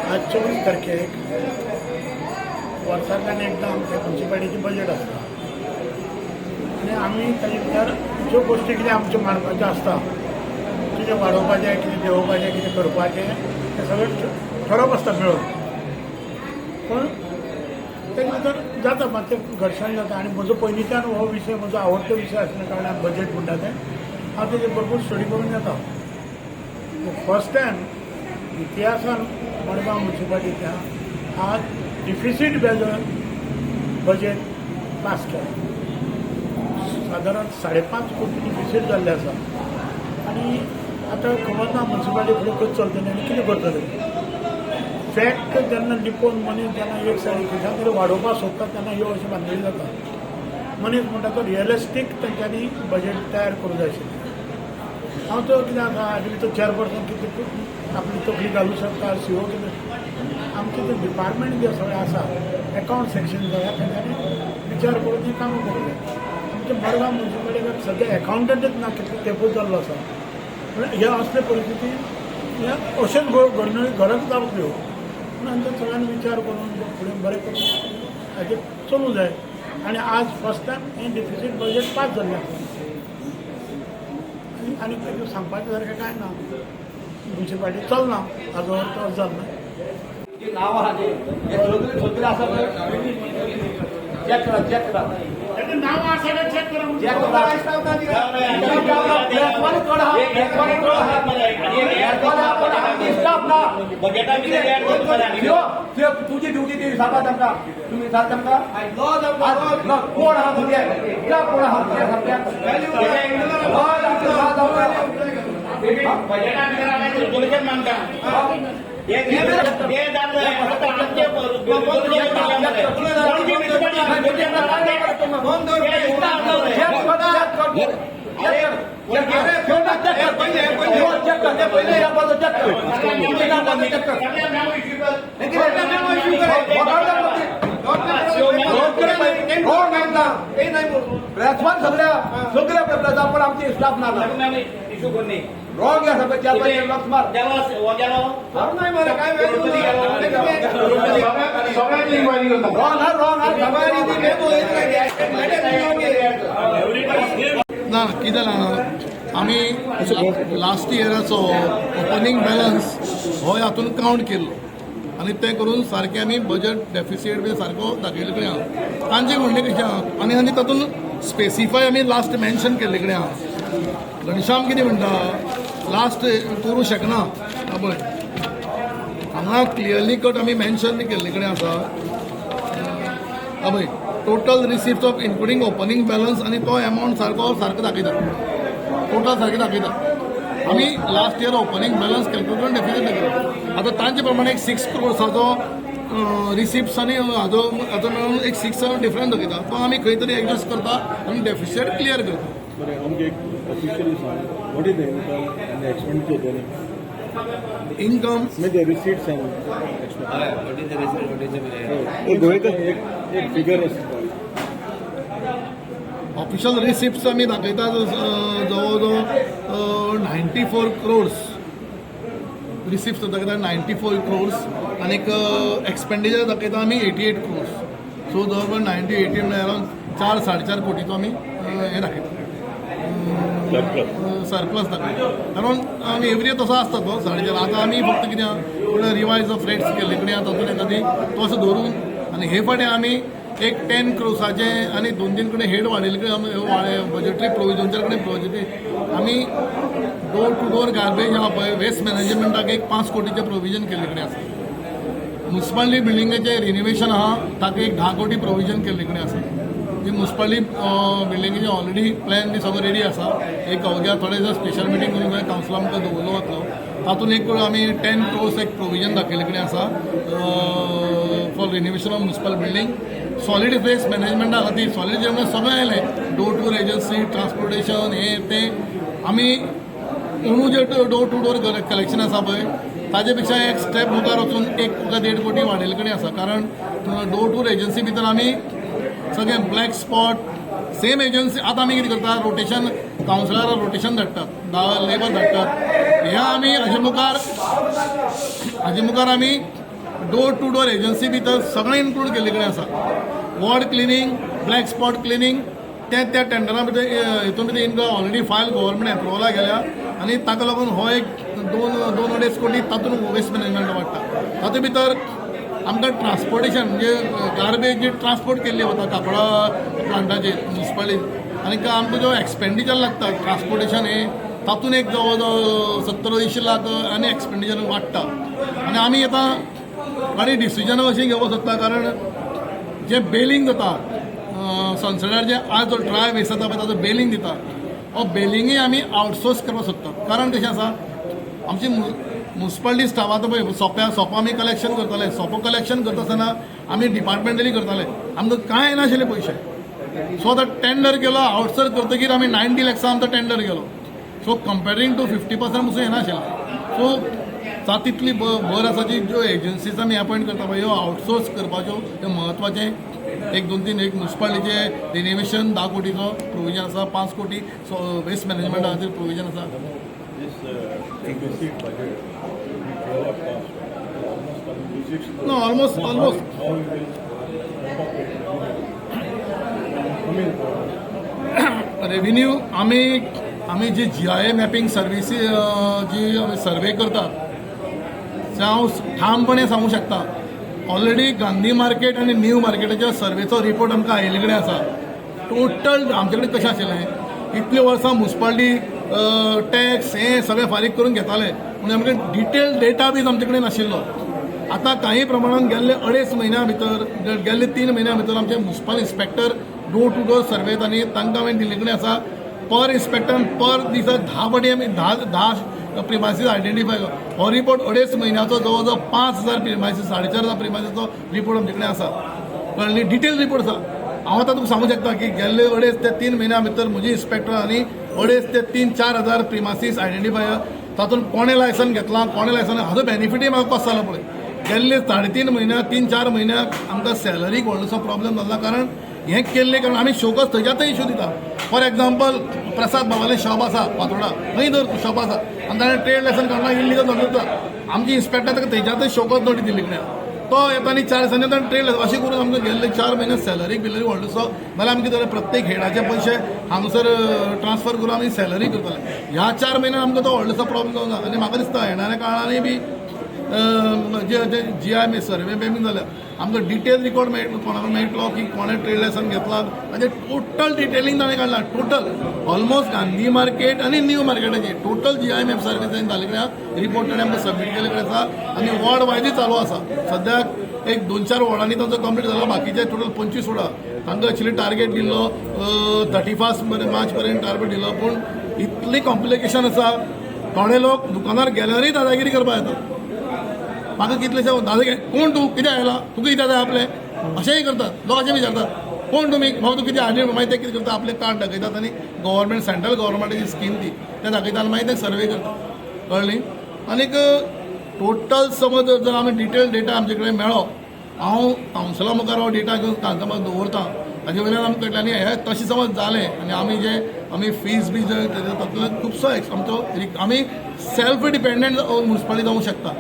आज 24 तारखेक वर्सांतल्यान एकदां आमच्या म्युनिसिपालिटीचें बजेट आसता आनी आमी ताजे भितर ज्यो गोश्टी कितें आमच्यो मांडपाच्यो आसता, कितें वाडोवपाचें, कितें देंवोवपाचें, कितें करपाचें, तें सगळें ठरोवप आसता मेळून. पूण तेजे भितर जाता मातशें घर्शण जाता आनी म्हजो पयलींच्यान हो विशय म्हजो आवडटो विशय आसल्या कारणान, बजेट म्हणटा तें, हांव तेजेर भरपूर स्टडी करून येता. फर्स्ट टायम इतिहासान मडगांव म्युनिसिपालिटीच्या आज डिफिसीट बेजर बजेट पास केलां. सादारण 5.5 कोटी डिफिसीट जाल्लें आसा आनी आतां खबर ना म्युनिसिपालिटी फुडें कशें चलतलें आनी कितें करतले. फॅक्ट जेन्ना लिपोवन मनीस जेन्ना एक सायडी खंयच्यान तरी वाडोवपाक सोदता, तेन्ना ह्यो अश्यो भानगडी जाता. मनीस म्हणटा तो रियलिस्टीक तेंच्यांनी बजेट तयार करूंक जाय आशिल्लें. हांव तो कितें आसा, हाजे भितर चेअरपर्सन कितें आपली तकली घालूं शकता, सीओ कितें, आमचें तें डिपार्टमेंट जें सगळें आसा, एकावंट सेक्शन सगळ्या, तेंच्यांनी विचार करून तीं कामां करूंक जाय. आमच्या मडगांव म्युनिसिपालिटीक सद्या एकावंटंटच ना, कितलो तेंपूच जाल्लो आसा. म्हणल्यार ह्या असले परिस्थितीन हे अशेंच घडणुकी घडत रावतल्यो. पूण आमच्या सगळ्यांनी विचार करून फुडें बरें करून हाजेर चलूंक जाय. आनी आज फर्स्ट टायम हें डिफिसीट बजेट पास जाल्लें आसा आनी आनी ताजेर सांगपाचें सारकें कांय ना. म्युनिसिपालिटी चलना, हाजो अर्थ असो जाल ना. जी नांवां आहा ती हे सगळे सगळे आसा, चॅक करा, चॅक करा. ताजें नांव आसा काय चॅक करा. चॅक करा. चड आहा, चड आहा, स्टाफ ना. तुजी ड्युटी ती सांगा तांकां, तुमी सांग तांकां. कोण आहा तुजे, कोण आहा तुजे सारक्या? रेजोल्युशन मागता हे हे जाल्लें आतां आमचे पणजी म्युनिसिपालिटी. चॅक कर, चॅक कर. चॅक कर, चॅक कर, चॅक कर. प्रेसवान सगळ्या सगळ्या पेपराचा, पण आमची स्टाफ ना. इशू कोण नाही. रॉंग या सगळं. चार पाच लक्ष मार. गेलो हो गेलो. नाही मरे काय. रॉंग हा, रॉंग हा. ना, कितें जालां, आमी लास्ट इयराचो ओपनींग बॅलन्स हो हातून कावंट केल्लो आनी तें करून सारकें आमी बजट डेफिसीट बी सारको दाखयल्ले कडेन आहा. तांचे म्हणणें कशें आहा आनी आनी तातूंत स्पेसिफाय आमी लास्ट मेन्शन केल्ले कडेन आहा. घनश्याम कितें म्हणटा, लास्ट करूं शकना. पळय, हांगा क्लियरली कट आमी मेन्शन केल्ले कडेन आसा. हा पळय, total receipt of including opening balance आनी तो एमावंट सारको सारको दाखयता, टोटल सारकें दाखयता. आमी last year opening balance calculate करून डेफिसीट दाखयता. आतां तांचे प्रमाणे एक 6 क्रोर्साचो रिसिप्ट्स आनी हाजो मेळून एक 6 डिफरंट दाखयता. तो आमी खंय तरी एडजस्ट करता आनी डेफिसीट क्लियर करता. बरें, आमकां एक ऑफिशियली सांग, what is the income and expenditure? Income म्हणजे the receipts and expenditure, एक एक फिगर आसता. ऑफिशियल रिसिप्ट्स आमी दाखयता जवळ जवळ 94 क्रोर्स रिसिप्ट्स दाखयता, 94 क्रोर्स, आनीक एक्सपेंडिचर दाखयता आमी 88 क्रोर्स. सो जवळ जवळ 90 80 म्हळ्यार अरावंड 4-4.5 कोटीचो आमी हें दाखयता, सरप्लस दाखयता. कारण आमी एवरी यर तसो आसता तो 4.5. आतां आमी फक्त कितें पूण रिवायज ऑफ रेट्स केल्ले कडेन आहा, तातूंत एकादी तो असो धरून आनी हे फाटी आमी एक 10 क्रोर्साचे आनी दोन तीन कडेन हेड वाडयले कडेन आमी बजेटरी प्रोविजन, चार कडेन बजेटरी आमी डोर टू डोर गार्बेज आहा पळय, वेस्ट मॅनेजमेंटाक एक 5 कोटीचें प्रोविजन केल्ले कडेन आसा. म्युनिसिपालिटी बिल्डिंगेचें रिनोवेशन आहा, ताका एक 10 कोटी प्रोविजन केल्ले कडेन आसा. जी म्युनिसिपालिटी बिल्डिंगेचे ऑलरेडी प्लॅन बी सगळो रेडी आसा. एक अवघ्या थोडे दीस स्पेशल मिटींग करून जाय, कावन्सिला मुखार दवरलो वतलो. तातूंत एक आमी 10 क्रोर्स एक प्रोविजन दाखयल्ले कडेन आसा for renovation of municipal building. Solid waste मॅनेजमेंटा खातीर, सॉलीड वेस्ट सगळें आयलें, डोर टू एजन्सी, ट्रान्सपोर्टेशन, हें तें. आमी अंदू जे डोर टू डोर कलेक्शन आसा पळय, ताजे पेक्षा एक स्टेप मुखार वचून एक तुका 1.5 कोटी वाडयल्ले कडेन आसा. कारण डोर टू एजन्सी भितर आमी सगळे ब्लॅक स्पॉट सेम एजन्सी. आतां आमी कितें करता, रोटेशन, कावन्सिलराक रोटेशन धाडटात, 10 लेबर धाडटात. ह्या आमी हाजे मुखार आमी डोर टू डोर एजन्सी भितर सगळें इन्क्लूड केल्ले कडेन आसा. Ward cleaning, black spot cleaning, ते त्या टेंडरा भितर हितून भितर इन्क्लूड. ऑलरेडी फायल गव्हर्मेंट एप्रुवला गेल्या आनी ताका लागून हो एक दोन दोन अडेच कोटी तातूंत वेस्ट मॅनेजमेंट वाडटा. तातूंत भितर आमकां ट्रान्सपोर्टेशन, म्हणजे गार्बेज जी ट्रान्सपोर्ट केल्ली वता काकोडा प्लांटाचेर म्युनिसिपालिटी, आनी आमकां जो एक्सपेंडिचर लागता ट्रान्सपोर्टेशन हे, तातूंत एक जवळ जवळ 70-80 लाख आनी एक्सपेंडिचर वाडटा. आनी आमी आतां आनी डिसिजनां अशीं घेवपाक सोदता, कारण जें बेलिंग जाता सनसेटार, जे आज जो ड्राय वेस्ट जाता पळय, ताजो बेलिंग दिता, हो बेलिंगूय आमी आउटसोर्स करपाक सोदतात. कारण कशें आसा, आमची मुन्सिपालिटी स्टाफ आतां पळय, सोंप्या सोपो आमी कलेक्शन करताले. सोपो कलेक्शन करता आसतना आमी डिपार्टमेंटली करताले, आमकां कांय येनाशिल्ले पयशे. सो आतां टेंडर केलो, आउटसोर्स करतकीर आमी 90 लॅक्सां आमचो टेंडर गेलो. सो कंपेरींग टू 50% पसून येनाशिल्लें. सो जाता तितली बरें आसा की ज्यो एजन्सीज आमी अपॉयंट करता पळय, ह्यो आउटसोर्स करपाच्यो. त्यो म्हत्वाचें एक दोन तीन, एक मुन्सिपालिटीचे रिनोवेशन 10 कोटीचो प्रोविजन आसा, 5 कोटी वेस्ट मॅनेजमेंटा खातीर प्रोविजन आसा. This deficit budget, we cover cost, almost coming to six. No, almost. How it will cope up with coming forward? Revenue आमी आमी जी जीआयए मॅपिंग सर्विसी जी आमी सर्वे करतात, ते हांव ठामपणे सांगूंक शकता, ऑलरेडी गांधी मार्केट आनी न्यू मार्केटाच्या सर्वेचो रिपोर्ट आमकां आयिल्ले कडेन आसा. टोटल आमचे कडेन कशें आशिल्लें, इतली वर्सां मुन्सिपालिटी टॅक्स हें सगळें फारीक करून घेताले, पूण आमकां डिटेल डेटा बीज आमचे कडेन नाशिल्लो. आतां काही प्रमाणान गेल्ले अडेच म्हयन्या भितर, गेल्ले 3 म्हयन्या भितर आमचे municipal inspector door to door सर्वेत आनी तांकां हांवें दिल्ले कडेन आसा, पर इन्स्पेक्टर पर दिसा 10 फावटी आमी 10 10 प्रिमायसीस आयडेंटिफाय. हो रिपोर्ट अडेच म्हयन्याचो जवळ जवळ 5000 प्रिमायसीस, 4500 प्रिमायसीसचो रिपोर्ट आमचे कडेन आसा. कळ्ळें? डिटेल रिपोर्ट आसा. हांव आतां तुका सांगूंक शकता की गेल्ले 2.5 ते 3 म्हयन्या भितर म्हजी इन्स्पेक्टरांनी 2.5 ते 3-4 हजार प्रिमासीस आयडेंटिफाय, तातूंत कोणें लायसन घेतलां, कोणें लायसन, हाजो बेनिफिटूय म्हाका कसो जालो पळय. गेल्ले 3.5 म्हयन्या, 3-4 म्हयन्याक आमकां सॅलरीक व्हडलोसो प्रॉब्लम जालो, कारण हें केल्लें कारण आमी शोकॉज थंयच्या थंय इशू दिता. फॉर एक्झाम्पल, प्रसाद बाबालें शॉप आसा फातोडा, थंय धर शॉप आसा आनी ताणें ट्रेड लायसन काडला, इल्लिगल धंदो करता. आमची इन्स्पेक्टर ताका थंयच्या थंय शोकॉज नोटीस दिल्ली कडेन तो येता आनी 4 दिसांनी ताणें ट्रेड लायसन. अशें करून आमकां गेल्ले 4 म्हयने सॅलरीक बिलरी व्हडलोसो नाल्यार आमी कितें जालें, प्रत्येक हेडाचे पयशे हांगासर ट्रान्सफर करून आमी सॅलरी करताले. ह्या 4 म्हयन्यान आमकां तो व्हडलोसो प्रॉब्लम जावना आनी म्हाका दिसता येणाऱ्या काळांनी बी जे जे जीआयएम सर्वे बी जाल्या, आमकां डिटेल रिकॉर्ड मेळटलो, कोणाक मेळटलो की कोणें ट्रेड लायसन घेतला, ताजें टोटल डिटेलिंग ताणें काडलां. टोटल ऑलमोस्ट गांधी मार्केट आनी न्यू मार्केटाची टोटल जीआयएम सर्वे ताणें जाल्ले कडेन रिपोर्ट ताणें आमकां सबमीट केल्ले कडेन आसा आनी वॉर्ड वायजूय चालू आसा. सद्याक एक दोन चार वॉर्डांनी तांचो कंप्लीट जाला, बाकीचे टोटल 25 वॉर्डां. तांकां एक्चुली टार्गेट दिल्लो 31 मार्च पर्यंत टार्गेट दिलो, पूण इतली कॉम्प्लिकेशन आसा, थोडे लोक दुकानार गेल्यारय दादागिरी करपाक येता. म्हाका कितलेशे दादा, कोण तूं, कितें आयला, तुका कितें जाय आपलें, अशेंय करतात लोक. अशें विचारतात, कोण तुमी बाबा, तूं कितें हाडली. मागीर ते कितें करता, आपलें कार्ड दाखयतात आनी गव्हर्मेंट, सेंट्रल गव्हर्मेंटाची स्कीम ती ते दाखयता आनी मागीर ते सर्वे करतात. कळ्ळी? आनीक टोटल समज जर आमी डिटेल डेटा आमचे कडेन मेळ्ळो, हांव कावन्सिला मुखार हो डेटा घेवन कावन्सिला मुखार दवरता, ताजे वयल्यान आमकां कळटलें. आनी हें तशें समज जालें आनी आमी जे आमी फीज बी जे तातूंतल्यान खुबसो आमचो आमी सेल्फ डिपेंडंट मुन्सिपालिटी जावंक शकता.